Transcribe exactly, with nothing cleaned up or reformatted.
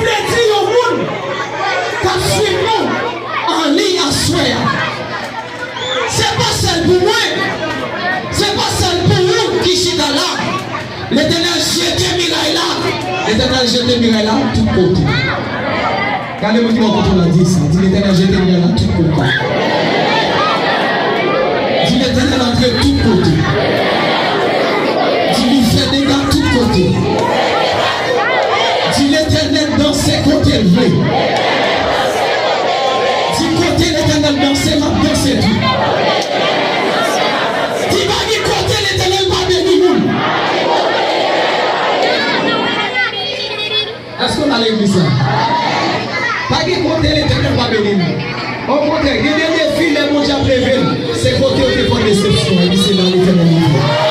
Vle di yon moun k ap swiv nou an liy aswè a. Se pa sèl pou mwen, se pa sèl pou ou ki chita la. Letènèl jete miray la. Letènèl jete miray la tout kote. Gade moun ki bò kote w la, di sa. Di, Letènèl jete miray la tout kote. Di, Letènèl antre tout kote. Di, li fè dega tout kote. Di, Letènèl danse kote l vle. Di, kote Letènèl danse, m ap danse tou. Di, pa gen kote Letènèl pa beni moun. Èske w nan legliz la? Pa gen kote Letènèl pa beni nou. Okontrè, gen de defi lè Bondye ap leve l, se kote yo te pran desepsyon, epi se la Letènèl leve.